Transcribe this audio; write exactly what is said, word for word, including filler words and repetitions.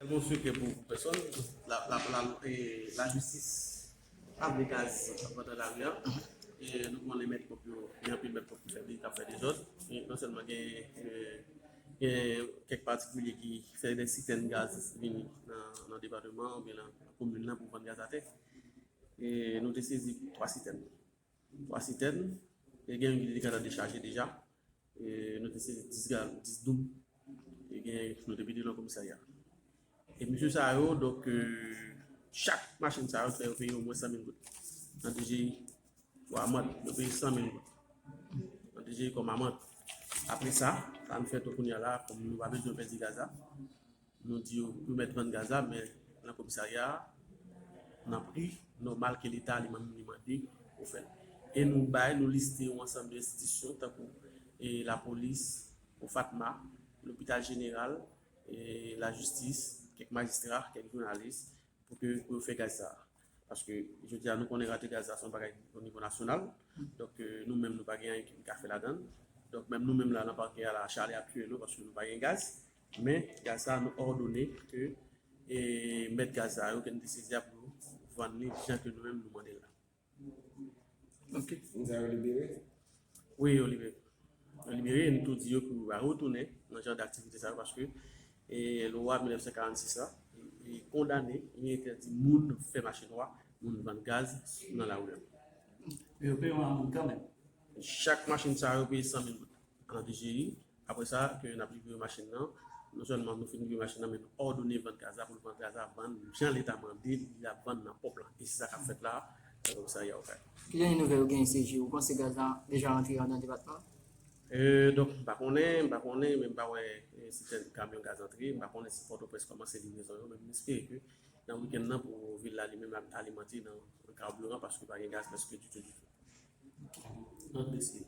Bon sekrè pou pèsòn, la, la, la, e, lajistis pa vle gaz ap rantre nan lari a. E nou konnen mèt pòp yo, gen anpil mèt pòp ki fè, ki ap fè dezòd. E non sèlman gen, e, gen kèk patikilye ki fè de sitèn gaz vini nan, nan depatman oubyen nan komin nan pou vann gaz atè. E nou te sezi twa sitèn. Twa sitèn, e gen youn ki te gentan dechaje deja. E nou te sezi dis ga-, dis doum. E gen, nou te mete yo nan komisarya. E mesye sa yo, donk, e, chak machin sa yo, fè yo peye omwen san mil goud. Nan D G I, pou amann, yo peye san mil goud. Nan D G I kòm amann. Apre sa, sa nou fè tou kounye a la, kòm nou pa bezwen pèdi gaz la, nou di yo pou mèt vann gaz la, men nan komisarya a, nan pri nòmal ke Leta li menm li mande pou fè l. E nou bay, nou liste yon ansanm de enstitisyon, tankou, e, lapolis, OFATMA, lopital jeneral, e, lajistis, kèk majistra, kèk jounalis, pou ke, pou yo fè gaz sa a. Paske, jodi a, nou konnen rate gaz la se yon bagay o nivo nasyonal. Donk, e, nou menm, nou pa gen anyen ki ka fè ladan l. Donk, menm nou menm la, nan pakè a la, chalè ap tiye nou paske nou pa gen gaz. Men, gaz sa a, nou òdone ke, e, mèt gaz sa yo, ke nou te sezi a pou yo vann li jan ke nou menm nou mande l la. Ok. Moun sa yo libere? Wi, yo libere. Yo libere, e nou tou di yo pou yo pa retounen nan jan daktivite sa yo, paske, e, lwa mil nèf san karannsis la, e, kondane, li entèdi moun fè mache nwa, moun vann gaz nan lari a. Men yo peye yon amann kanmenm. Chak machin sa yo peye san mil goud nan D G I. Apre sa, ke n ap libere machin nan, non sèlman nou fin libere machin nan, men nou òdone vann gaz la, pou l vann gaz la, vann jan Leta mande li ap vann nan pòp la. E se sa k ap fèt la, nan komisarya Okay. Ki jan de nouvèl ou genyen, C J? Ou panse gaz la deja rantre anndan depatman? E, donk, m pa konnen, m pa konnen, men m pa wè, e, sitèn kamyon gaz antre. M pa konnen si Pòtoprens kòmanse livrezon yo, men m espere ke nan wikenn nan pou vil la li menm alimante nan, nan kabiran, paske pa gen gaz prèske ditou, ditou. Lòt dosye.